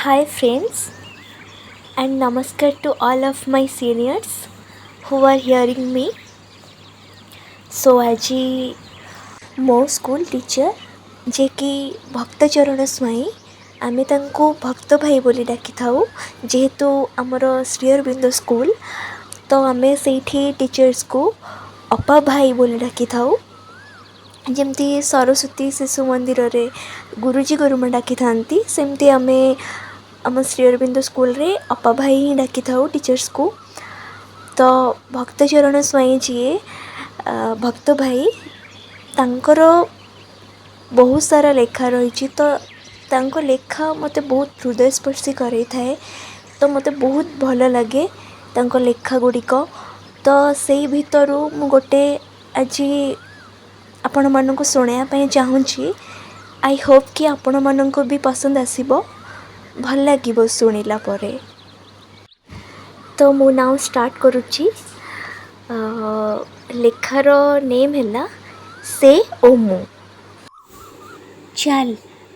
Hi friends, and namaskar to all of my seniors who are hearing me. So ଆଜି ମୋ school teacher, ଯିଏକି ଭକ୍ତଚରଣ ସ୍ୱାଇଁ, ଆମେ ତାଙ୍କୁ ଭକ୍ତ ଭାଇ ବୋଲି ଡାକିଥାଉ। ଯେହେତୁ ଆମର ଶ୍ରୀ ଅରବିନ୍ଦ ସ୍କୁଲ, ତ ଆମେ ସେଇଠି ଟିଚର୍ସକୁ ଅପା ଭାଇ ବୋଲି ଡାକିଥାଉ। ଯେମିତି ସରସ୍ୱତୀ ଶିଶୁ ମନ୍ଦିରରେ ଗୁରୁଜୀ ଗୁରୁମା ଡାକିଥାନ୍ତି, ସେମିତି ଆମେ ଆମ ଶ୍ରୀ ଅରବିନ୍ଦ ସ୍କୁଲରେ ଅପା ଭାଇ ହିଁ ଡାକିଥାଉ ଟିଚର୍ସକୁ। ତ ଭକ୍ତଚରଣ ସ୍ୱାଇଁ ଯିଏ ଭକ୍ତ ଭାଇ, ତାଙ୍କର ବହୁତ ସାରା ଲେଖା ରହିଛି। ତ ତାଙ୍କ ଲେଖା ମୋତେ ବହୁତ ହୃଦୟସ୍ପର୍ଶୀ କରେଇଥାଏ। ତ ମୋତେ ବହୁତ ଭଲ ଲାଗେ ତାଙ୍କ ଲେଖା ଗୁଡ଼ିକ। ତ ସେଇ ଭିତରୁ ମୁଁ ଗୋଟେ ଆଜି ଆପଣମାନଙ୍କୁ ଶୁଣାଇବା ପାଇଁ ଚାହୁଁଛି। I Hope କି ଆପଣମାନଙ୍କୁ ବି ପସନ୍ଦ ଆସିବ, ଭଲ ଲାଗିବ ଶୁଣିଲା ପରେ। ତ ମୁଁ ନାଉ ଷ୍ଟାର୍ଟ କରୁଛି। ଲେଖାର ନେମ୍ ହେଲା ସେ ଓ ମୁଁ। ଚାଲ,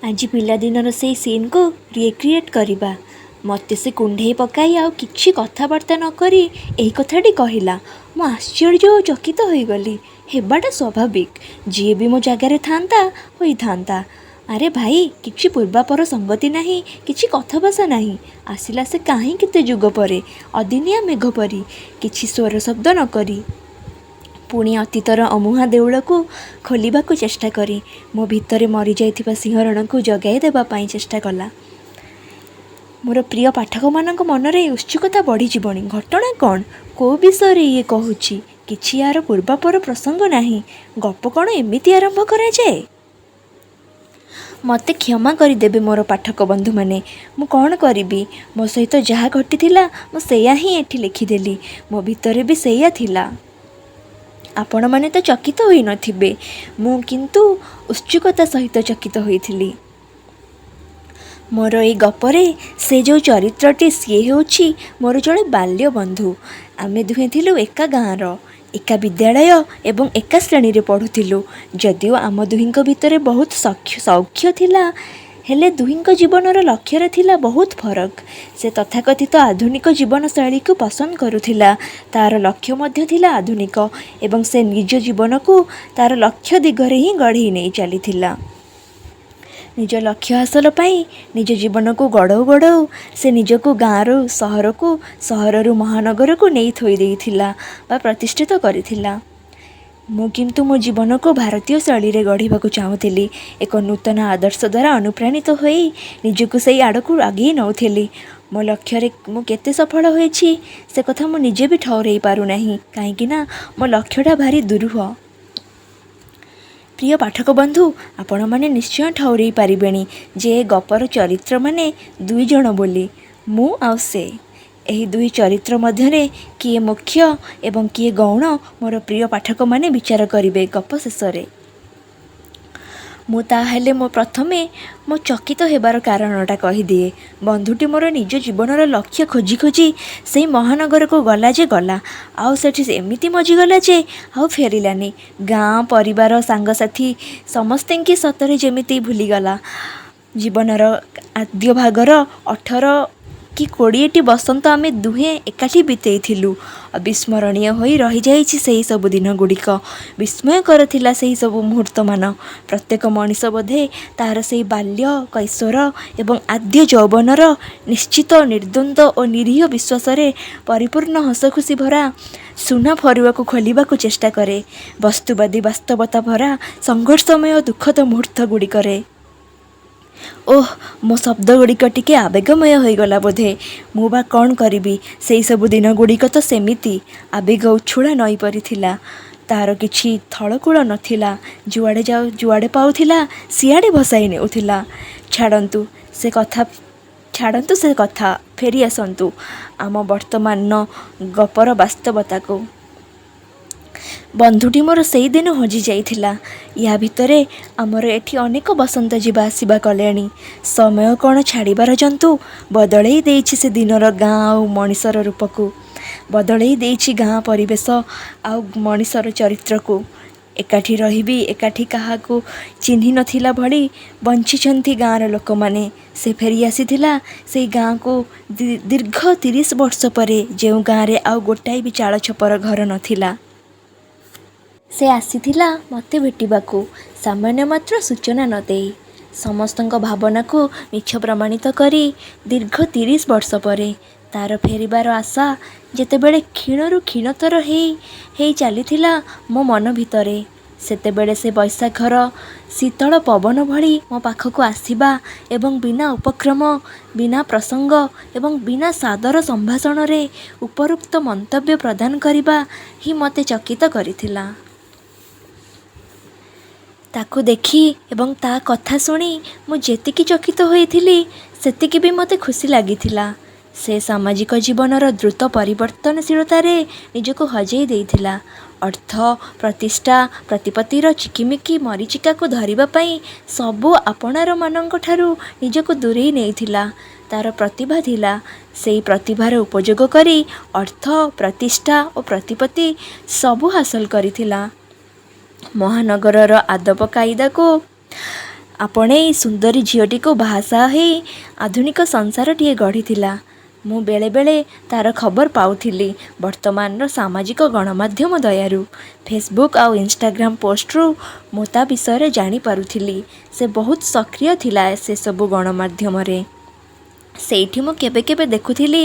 ଆଜି ପିଲାଦିନର ସେଇ ସିନ୍କୁ ରିକ୍ରିଏଟ୍ କରିବା। ମୋତେ ସେ କୁଣ୍ଢେଇ ପକାଇ ଆଉ କିଛି କଥାବାର୍ତ୍ତା ନ କରି ଏହି କଥାଟି କହିଲା। ମୁଁ ଆଶ୍ଚର୍ଯ୍ୟ ଓ ଚକିତ ହୋଇଗଲି। ହେବାଟା ସ୍ୱାଭାବିକ। ଯିଏ ବି ମୋ ଜାଗାରେ ଥାନ୍ତା, ହୋଇଥାନ୍ତା। ଆରେ ଭାଇ, କିଛି ପୂର୍ବାପର ସଙ୍ଗତି ନାହିଁ, କିଛି କଥାଭାଷା ନାହିଁ। ଆସିଲା ସେ କାହିଁ କେତେ ଯୁଗ ପରେ, ଅଦିନିଆ ମେଘ ପରି, କିଛି ସ୍ୱର ଶବ୍ଦ ନ କରି। ପୁଣି ଅତୀତର ଅମୁହାଁ ଦେଉଳକୁ ଖୋଲିବାକୁ ଚେଷ୍ଟା କରି ମୋ ଭିତରେ ମରିଯାଇଥିବା ଶିହରଣକୁ ଜଗାଇ ଦେବା ପାଇଁ ଚେଷ୍ଟା କଲା। ମୋର ପ୍ରିୟ ପାଠକମାନଙ୍କ ମନରେ ଉତ୍ସୁକତା ବଢ଼ିଯିବଣି। ଘଟଣା କ'ଣ? କୋଉ ବିଷୟରେ ଇଏ କହୁଛି? କିଛି ୟାର ପୂର୍ବାପର ପ୍ରସଙ୍ଗ ନାହିଁ। ଗପ କ'ଣ ଏମିତି ଆରମ୍ଭ କରାଯାଏ? ମୋତେ କ୍ଷମା କରିଦେବେ ମୋର ପାଠକ ବନ୍ଧୁମାନେ। ମୁଁ କ'ଣ କରିବି? ମୋ ସହିତ ଯାହା ଘଟିଥିଲା, ମୁଁ ସେଇଆ ହିଁ ଏଠି ଲେଖିଦେଲି। ମୋ ଭିତରେ ବି ସେଇଆ ଥିଲା। ଆପଣମାନେ ତ ଚକିତ ହୋଇନଥିବେ, ମୁଁ କିନ୍ତୁ ଉତ୍ସୁକତା ସହିତ ଚକିତ ହୋଇଥିଲି। ମୋର ଏଇ ଗପରେ ସେ ଯେଉଁ ଚରିତ୍ରଟି, ସିଏ ହେଉଛି ମୋର ଜଣେ ବାଲ୍ୟ ବନ୍ଧୁ। ଆମେ ଦୁହେଁ ଥିଲୁ ଏକା ଗାଁର, ଏକା ବିଦ୍ୟାଳୟ ଏବଂ ଏକା ଶ୍ରେଣୀରେ ପଢ଼ୁଥିଲୁ। ଯଦିଓ ଆମ ଦୁହିଁଙ୍କ ଭିତରେ ବହୁତ ସୌଖ୍ୟ ଥିଲା, ହେଲେ ଦୁହିଁଙ୍କ ଜୀବନର ଲକ୍ଷ୍ୟରେ ଥିଲା ବହୁତ ଫରକ। ସେ ତଥାକଥିତ ଆଧୁନିକ ଜୀବନଶୈଳୀକୁ ପସନ୍ଦ କରୁଥିଲା। ତା'ର ଲକ୍ଷ୍ୟ ମଧ୍ୟ ଥିଲା ଆଧୁନିକ ଏବଂ ସେ ନିଜ ଜୀବନକୁ ତା'ର ଲକ୍ଷ୍ୟ ଦିଗରେ ହିଁ ଗଢ଼େଇ ନେଇ ଚାଲିଥିଲା। ନିଜ ଲକ୍ଷ୍ୟ ହାସଲ ପାଇଁ ନିଜ ଜୀବନକୁ ଗଢ଼ଉ ଗଢ଼ଉ ସେ ନିଜକୁ ଗାଁରୁ ସହରକୁ, ସହରରୁ ମହାନଗରକୁ ନେଇ ଥୋଇ ଦେଇଥିଲା ବା ପ୍ରତିଷ୍ଠିତ କରିଥିଲା। ମୁଁ କିନ୍ତୁ ମୋ ଜୀବନକୁ ଭାରତୀୟ ଶୈଳୀରେ ଗଢ଼ିବାକୁ ଚାହୁଁଥିଲି। ଏକ ନୂତନ ଆଦର୍ଶ ଦ୍ୱାରା ଅନୁପ୍ରାଣିତ ହୋଇ ନିଜକୁ ସେଇ ଆଡ଼କୁ ଆଗେଇ ନେଉଥିଲି। ମୋ ଲକ୍ଷ୍ୟରେ ମୁଁ କେତେ ସଫଳ ହୋଇଛି, ସେ କଥା ମୁଁ ନିଜେ ବି ଠଉରେଇ ପାରୁନାହିଁ, କାହିଁକି ନା ମୋ ଲକ୍ଷ୍ୟଟା ଭାରି ଦୁରୂହ। ପ୍ରିୟ ପାଠକ ବନ୍ଧୁ, ଆପଣମାନେ ନିଶ୍ଚୟ ଠଉରେଇ ପାରିବେଣି ଯେ ଏ ଗପର ଚରିତ୍ରମାନେ ଦୁଇ ଜଣ ବୋଲି, ମୁଁ ଆଉ ସେ। ଏହି ଦୁଇ ଚରିତ୍ର ମଧ୍ୟରେ କିଏ ମୁଖ୍ୟ ଏବଂ କିଏ ଗୌଣ, ମୋର ପ୍ରିୟ ପାଠକମାନେ ବିଚାର କରିବେ ଗପ ଶେଷରେ। ମୁଁ ତାହେଲେ ମୋ ପ୍ରଥମେ ମୋ ଚକିତ ହେବାର କାରଣଟା କହିଦିଏ। ବନ୍ଧୁଟି ମୋର ନିଜ ଜୀବନର ଲକ୍ଷ୍ୟ ଖୋଜି ଖୋଜି ସେଇ ମହାନଗରକୁ ଗଲା ଯେ ଗଲା, ଆଉ ସେଠି ଏମିତି ମଜିଗଲା ଯେ ଆଉ ଫେରିଲାନି। ଗାଁ, ପରିବାର, ସାଙ୍ଗସାଥି ସମସ୍ତଙ୍କୁ ସତରେ ଯେମିତି ଭୁଲିଗଲା। ଜୀବନର ଆଦ୍ୟ ଭାଗର 18 କି 20ଟି ବସନ୍ତ ଆମେ ଦୁହେଁ ଏକାଠି ବିତେଇଥିଲୁ। ଅବିସ୍ମରଣୀୟ ହୋଇ ରହିଯାଇଛି ସେହି ସବୁ ଦିନଗୁଡ଼ିକ। ବିସ୍ମୟକର ଥିଲା ସେହି ସବୁ ମୁହୂର୍ତ୍ତମାନ। ପ୍ରତ୍ୟେକ ମଣିଷ ବୋଧେ ତାହାର ସେଇ ବାଲ୍ୟ, କୈଶୋର ଏବଂ ଆଦ୍ୟ ଯୌବନର ନିଶ୍ଚିତ, ନିର୍ଦ୍ୱନ୍ଦ୍ୱ ଓ ନିରୀହ ବିଶ୍ୱାସରେ ପରିପୂର୍ଣ୍ଣ ହସଖୁସି ଭରା ସୁନା ଫରୁଆକୁ ଖୋଲିବାକୁ ଚେଷ୍ଟା କରେ ବସ୍ତୁବାଦୀ ବାସ୍ତବତା ଭରା ସଂଘର୍ଷମୟ ଦୁଃଖଦ ମୁହୂର୍ତ୍ତ ଗୁଡ଼ିକରେ। ଓଃ, ମୋ ଶବ୍ଦ ଗୁଡ଼ିକ ଟିକେ ଆବେଗମୟ ହୋଇଗଲା ବୋଧେ। ମୁଁ ବା କ'ଣ କରିବି? ସେଇ ସବୁ ଦିନଗୁଡ଼ିକ ତ ସେମିତି ଆବେଗ ଉଛୁଳା ନଈ ପରି ଥିଲା। ତା'ର କିଛି ଥଳକୂଳ ନଥିଲା। ଯୁଆଡ଼େ ଯାଉ, ଯୁଆଡ଼େ ପାଉଥିଲା, ସିଆଡ଼େ ଭସାଇ ନେଉଥିଲା। ଛାଡ଼ନ୍ତୁ ସେ କଥା, ଛାଡ଼ନ୍ତୁ ସେ କଥା। ଫେରି ଆସନ୍ତୁ ଆମ ବର୍ତ୍ତମାନ ଗପର ବାସ୍ତବତାକୁ। ବନ୍ଧୁଟି ମୋର ସେଇଦିନ ହଜି ଯାଇଥିଲା। ୟା ଭିତରେ ଆମର ଏଠି ଅନେକ ବସନ୍ତ ଯିବା ଆସିବା କଲେଣି। ସମୟ କ'ଣ ଛାଡ଼ିବାର ଜନ୍ତୁ? ବଦଳେଇ ଦେଇଛି ସେ ଦିନର ଗାଁ ଆଉ ମଣିଷର ରୂପକୁ। ବଦଳେଇ ଦେଇଛି ଗାଁ ପରିବେଶ ଆଉ ମଣିଷର ଚରିତ୍ରକୁ। ଏକାଠି ରହିବି ଏକାଠି କାହାକୁ ଚିହ୍ନି ନଥିଲା ଭଳି ବଞ୍ଚିଛନ୍ତି ଗାଁର ଲୋକମାନେ। ସେ ଫେରି ଆସିଥିଲା ସେଇ ଗାଁକୁ ଦୀର୍ଘ 30 ବର୍ଷ ପରେ, ଯେଉଁ ଗାଁରେ ଆଉ ଗୋଟାଏ ବି ଚାଳ ଛପର ଘର ନଥିଲା। ସେ ଆସିଥିଲା ମୋତେ ଭେଟିବାକୁ, ସାମାନ୍ୟ ମାତ୍ର ସୂଚନା ନ ଦେଇ, ସମସ୍ତଙ୍କ ଭାବନାକୁ ମିଛ ପ୍ରମାଣିତ କରି। ଦୀର୍ଘ 30 ବର୍ଷ ପରେ ତା'ର ଫେରିବାର ଆଶା ଯେତେବେଳେ କ୍ଷୀଣରୁ କ୍ଷୀଣତର ହେଇ ହେଇ ଚାଲିଥିଲା ମୋ ମନ ଭିତରେ, ସେତେବେଳେ ସେ ବୈଶାଖର ଶୀତଳ ପବନ ଭଳି ମୋ ପାଖକୁ ଆସିବା ଏବଂ ବିନା ଉପକ୍ରମ, ବିନା ପ୍ରସଙ୍ଗ ଏବଂ ବିନା ସାଦର ସମ୍ଭାଷଣରେ ଉପରୋକ୍ତ ମନ୍ତବ୍ୟ ପ୍ରଦାନ କରିବା ହିଁ ମୋତେ ଚକିତ କରିଥିଲା। ତାକୁ ଦେଖି ଏବଂ ତା' କଥା ଶୁଣି ମୁଁ ଯେତିକି ଚକିତ ହୋଇଥିଲି, ସେତିକି ବି ମୋତେ ଖୁସି ଲାଗିଥିଲା। ସେ ସାମାଜିକ ଜୀବନର ଦ୍ରୁତ ପରିବର୍ତ୍ତନଶୀଳତାରେ ନିଜକୁ ହଜେଇ ଦେଇଥିଲା। ଅର୍ଥ, ପ୍ରତିଷ୍ଠା, ପ୍ରତିପତ୍ତିର ଚିକିମିକି ମରୀଚିକାକୁ ଧରିବା ପାଇଁ ସବୁ ଆପଣାରମାନଙ୍କଠାରୁ ନିଜକୁ ଦୂରେଇ ନେଇଥିଲା। ତା'ର ପ୍ରତିଭା ଥିଲା। ସେଇ ପ୍ରତିଭାର ଉପଯୋଗ କରି ଅର୍ଥ, ପ୍ରତିଷ୍ଠା ଓ ପ୍ରତିପତ୍ତି ସବୁ ହାସଲ କରିଥିଲା। ମହାନଗରର ଆଦବ କାଇଦାକୁ ଆପଣେଇ ସୁନ୍ଦରୀ ଝିଅଟିକୁ ବାହାସାହା ହେଇ ଆଧୁନିକ ସଂସାରଟିଏ ଗଢ଼ିଥିଲା। ମୁଁ ବେଳେବେଳେ ତା'ର ଖବର ପାଉଥିଲି ବର୍ତ୍ତମାନର ସାମାଜିକ ଗଣମାଧ୍ୟମ ଦୟାରୁ। ଫେସବୁକ୍ ଆଉ ଇନଷ୍ଟାଗ୍ରାମ ପୋଷ୍ଟରୁ ମୁଁ ତା' ବିଷୟରେ ଜାଣିପାରୁଥିଲି। ସେ ବହୁତ ସକ୍ରିୟ ଥିଲା ସେସବୁ ଗଣମାଧ୍ୟମରେ। ସେଇଠି ମୁଁ କେବେ କେବେ ଦେଖୁଥିଲି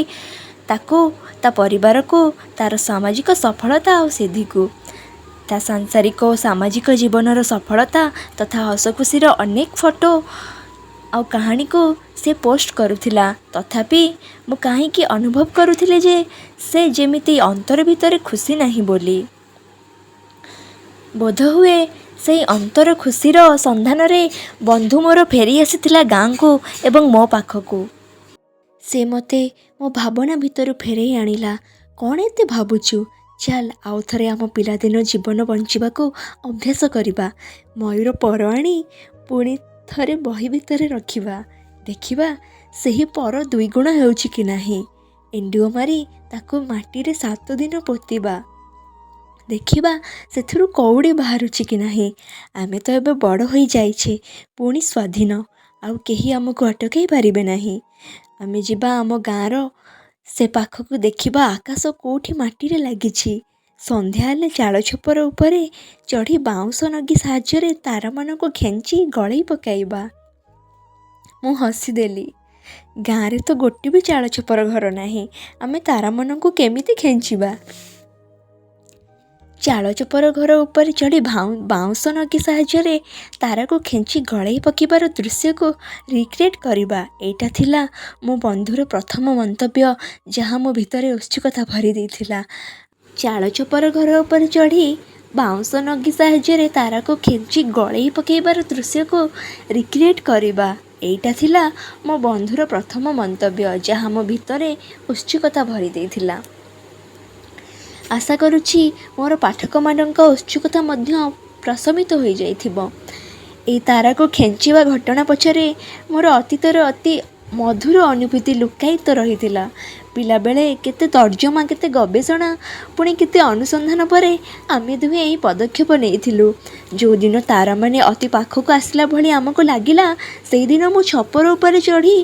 ତାକୁ, ତା' ପରିବାରକୁ, ତା'ର ସାମାଜିକ ସଫଳତା ଆଉ ସିଦ୍ଧିକୁ। ତା' ସାଂସାରିକ ଓ ସାମାଜିକ ଜୀବନର ସଫଳତା ତଥା ହସଖୁସିର ଅନେକ ଫଟୋ ଆଉ କାହାଣୀକୁ ସେ ପୋଷ୍ଟ କରୁଥିଲା। ତଥାପି ମୁଁ କାହିଁକି ଅନୁଭବ କରୁଥିଲି ଯେ ସେ ଯେମିତି ଅନ୍ତର ଭିତରେ ଖୁସି ନାହିଁ ବୋଲି। ବୋଧହୁଏ ସେଇ ଅନ୍ତର ଖୁସିର ସନ୍ଧାନରେ ବନ୍ଧୁ ମୋର ଫେରି ଆସିଥିଲା ଗାଁକୁ ଏବଂ ମୋ ପାଖକୁ। ସେ ମୋତେ ମୋ ଭାବନା ଭିତରୁ ଫେରେଇ ଆଣିଲା। କ'ଣ ଏତେ ଭାବୁଛୁ? ଚାଲ୍, ଆଉଥରେ ଆମ ପିଲାଦିନ ଜୀବନ ବଞ୍ଚିବାକୁ ଅଭ୍ୟାସ କରିବା। ମୟୂର ପର ଆଣି ପୁଣି ଥରେ ବହି ଭିତରେ ରଖିବା। ଦେଖିବା ସେହି ପର ଦୁଇଗୁଣ ହେଉଛି କି ନାହିଁ। ଏଣ୍ଡୁଅ ମାରି ତାକୁ ମାଟିରେ 7 ଦିନ ପୋତିବା। ଦେଖିବା ସେଥିରୁ କଉଡ଼ି ବାହାରୁଛି କି ନାହିଁ। ଆମେ ତ ଏବେ ବଡ଼ ହୋଇଯାଇଛେ, ପୁଣି ସ୍ୱାଧୀନ। ଆଉ କେହି ଆମକୁ ଅଟକାଇ ପାରିବେ ନାହିଁ। ଆମେ ଯିବା ଆମ ଗାଁର ସେ ପାଖକୁ, ଦେଖିବା ଆକାଶ କୋଉଠି ମାଟିରେ ଲାଗିଛି। ସନ୍ଧ୍ୟା ହେଲେ ଚାଳ ଛପର ଉପରେ ଚଢ଼ି ବାଉଁଶ ନଗୀ ସାହାଯ୍ୟରେ ତାରାମାନଙ୍କୁ ଖେଞ୍ଚି ଗଳେଇ ପକାଇବା। ମୁଁ ହସିଦେଲି। ଗାଁରେ ତ ଗୋଟେ ବି ଚାଳ ଛପର ଘର ନାହିଁ, ଆମେ ତାରାମାନଙ୍କୁ କେମିତି ଖେଞ୍ଚିବା? ଚାଳ ଛପର ଘର ଉପରେ ଚଢ଼ି ବାଉଁଶ ନଗୀ ସାହାଯ୍ୟରେ ତାରାକୁ ଖେଞ୍ଚି ଗଳେଇ ପକାଇବାର ଦୃଶ୍ୟକୁ ରିକ୍ରିଏଟ୍ କରିବା, ଏଇଟା ଥିଲା ମୋ ବନ୍ଧୁର ପ୍ରଥମ ମନ୍ତବ୍ୟ, ଯାହା ମୋ ଭିତରେ ଉତ୍ସୁକତା ଭରି ଦେଇଥିଲା। ଚାଳ ଛପର ଘର ଉପରେ ଚଢ଼ି ବାଉଁଶ ନଗୀ ସାହାଯ୍ୟରେ ତାରାକୁ ଖେଞ୍ଚି ଗଳେଇ ପକାଇବାର ଦୃଶ୍ୟକୁ ରିକ୍ରିଏଟ୍ କରିବା, ଏଇଟା ଥିଲା ମୋ ବନ୍ଧୁର ପ୍ରଥମ ମନ୍ତବ୍ୟ, ଯାହା ମୋ ଭିତରେ ଉତ୍ସୁକତା ଭରି ଦେଇଥିଲା। ଆଶା କରୁଛି ମୋର ପାଠକମାନଙ୍କ ଉତ୍ସୁକତା ମଧ୍ୟ ପ୍ରଶମିତ ହୋଇଯାଇଥିବ। ଏଇ ତାରାକୁ ଖେଞ୍ଚିବା ଘଟଣା ପଛରେ ମୋର ଅତୀତର ଅତି ମଧୁର ଅନୁଭୂତି ଲୁକ୍କାୟିତ ରହିଥିଲା। ପିଲାବେଳେ କେତେ ତର୍ଜମା, କେତେ ଗବେଷଣା, ପୁଣି କେତେ ଅନୁସନ୍ଧାନ ପରେ ଆମେ ଦୁହେଁ ଏହି ପଦକ୍ଷେପ ନେଇଥିଲୁ। ଯେଉଁଦିନ ତାରାମାନେ ଅତି ପାଖକୁ ଆସିଲା ଭଳି ଆମକୁ ଲାଗିଲା, ସେଇଦିନ ମୁଁ ଛପର ଉପରେ ଚଢ଼ି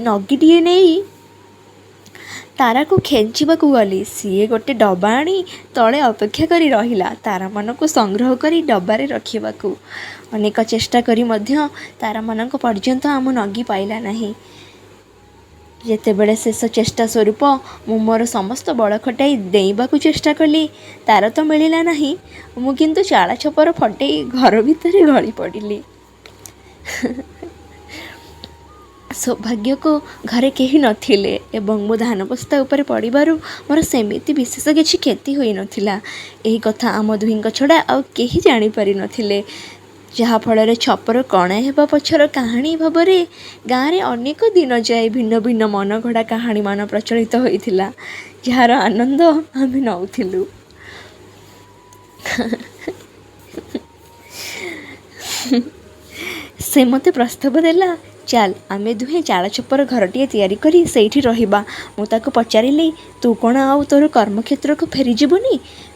ନଗୀଟିଏ ନେଇ ତାରାକୁ ଖେଞ୍ଚିବାକୁ ଗଲି। ସିଏ ଗୋଟେ ଡବା ଆଣି ତଳେ ଅପେକ୍ଷା କରି ରହିଲା ତାରାମାନଙ୍କୁ ସଂଗ୍ରହ କରି ଡବାରେ ରଖିବାକୁ। ଅନେକ ଚେଷ୍ଟା କରି ମଧ୍ୟ ତାରାମାନଙ୍କ ପର୍ଯ୍ୟନ୍ତ ଆମ ନଗୀ ପାଇଲା ନାହିଁ। ଯେତେବେଳେ ଶେଷ ଚେଷ୍ଟା ସ୍ୱରୂପ ମୁଁ ମୋର ସମସ୍ତ ବଳ ଖଟାଇ ଡେଇଁବାକୁ ଚେଷ୍ଟା କଲି, ତାରା ତ ମିଳିଲା ନାହିଁ, ମୁଁ କିନ୍ତୁ ଚାଳ ଛପର ଫଟେଇ ଘର ଭିତରେ ଗଳି ପଡ଼ିଲି। ସୌଭାଗ୍ୟକୁ ଘରେ କେହି ନଥିଲେ ଏବଂ ମୁଁ ଧାନବସ୍ତା ଉପରେ ପଡ଼ିବାରୁ ମୋର ସେମିତି ବିଶେଷ କିଛି କ୍ଷତି ହୋଇନଥିଲା। ଏହି କଥା ଆମ ଦୁହିଁଙ୍କ ଛଡ଼ା ଆଉ କେହି ଜାଣିପାରି ନଥିଲେ, ଯାହାଫଳରେ ଛପର କଣା ହେବା ପଛର କାହାଣୀ ଭାବରେ ଗାଁରେ ଅନେକ ଦିନ ଯାଏ ଭିନ୍ନ ଭିନ୍ନ ମନଗଢ଼ା କାହାଣୀମାନ ପ୍ରଚଳିତ ହୋଇଥିଲା, ଯାହାର ଆନନ୍ଦ ଆମେ ନଉଥିଲୁ। ସେ ମୋତେ ପ୍ରସ୍ତାବ ଦେଲା, ଚାଲ୍, ଆମେ ଦୁହେଁ ଚାଳଛପର ଘରଟିଏ ତିଆରି କରି ସେଇଠି ରହିବା। ମୁଁ ତାକୁ ପଚାରିଲି, ତୁ କ'ଣ ଆଉ ତୋର କର୍ମକ୍ଷେତ୍ରକୁ ଫେରିଯିବୁନି?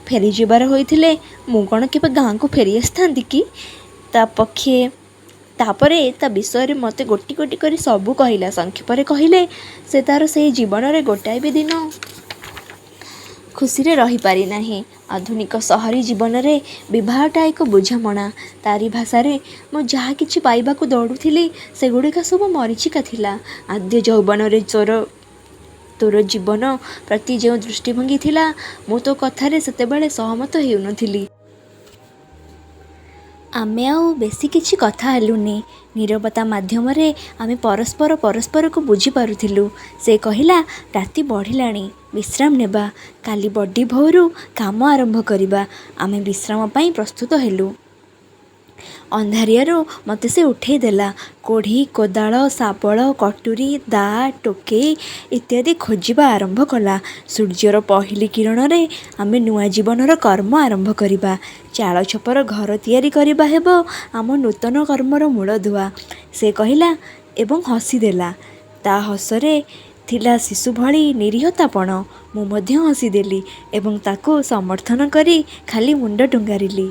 ଫେରିଯିବାର ହୋଇଥିଲେ ମୁଁ କ'ଣ କେବେ ଗାଁକୁ ଫେରିଆସିଥାନ୍ତି କି? ତା ପକ୍ଷେ ତା'ପରେ ତା ବିଷୟରେ ମୋତେ ଗୋଟି ଗୋଟି କରି ସବୁ କହିଲା। ସଂକ୍ଷେପରେ କହିଲେ, ସେ ତା'ର ସେଇ ଜୀବନରେ ଗୋଟାଏ ବି ଦିନ ଖୁସିରେ ରହିପାରିନାହିଁ। ଆଧୁନିକ ସହରୀ ଜୀବନରେ ବିବାହଟା ଏକ ବୁଝାମଣା। ତା'ରି ଭାଷାରେ, ମୁଁ ଯାହା କିଛି ପାଇବାକୁ ଦୌଡ଼ୁଥିଲି, ସେଗୁଡ଼ିକ ସବୁ ମରୀଚିକା ଥିଲା। ଆଦ୍ୟ ଯୌବନରେ ତୋର ଜୀବନ ପ୍ରତି ଯେଉଁ ଦୃଷ୍ଟିଭଙ୍ଗୀ ଥିଲା, ମୁଁ ତୋ କଥାରେ ସେତେବେଳେ ସହମତ ହେଉନଥିଲି। ଆମେ ଆଉ ବେଶୀ କିଛି କଥା ହେଲୁନି। ନୀରବତା ମାଧ୍ୟମରେ ଆମେ ପରସ୍ପର ପରସ୍ପରକୁ ବୁଝିପାରୁଥିଲୁ। ସେ କହିଲା, ରାତି ବଢ଼ିଲାଣି, ବିଶ୍ରାମ ନେବା। କାଲି ବଡ଼ି ଭୋରରୁ କାମ ଆରମ୍ଭ କରିବା। ଆମେ ବିଶ୍ରାମ ପାଇଁ ପ୍ରସ୍ତୁତ ହେଲୁ। ଅନ୍ଧାରିଆରୁ ମୋତେ ସେ ଉଠେଇଦେଲା। କୋଡ଼ି, କୋଦାଳ, ଶାବଳ, କଟୁରୀ, ଦାଆ, ଟୋକେଇ ଇତ୍ୟାଦି ଖୋଜିବା ଆରମ୍ଭ କଲା। ସୂର୍ଯ୍ୟର ପହିଲି କିରଣରେ ଆମେ ନୂଆ ଜୀବନର କର୍ମ ଆରମ୍ଭ କରିବା। ଚାଳଛପର ଘର ତିଆରି କରିବା ହେବ ଆମ ନୂତନ କର୍ମର ମୂଳଦୁଆ, ସେ କହିଲା ଏବଂ ହସିଦେଲା। ତା ହସରେ ଥିଲା ଶିଶୁ ଭଳି ନିରୀହତାପଣ। ମୁଁ ମଧ୍ୟ ହସିଦେଲି ଏବଂ ତାକୁ ସମର୍ଥନ କରି ଖାଲି ମୁଣ୍ଡ ଟୁଙ୍ଗାରିଲି।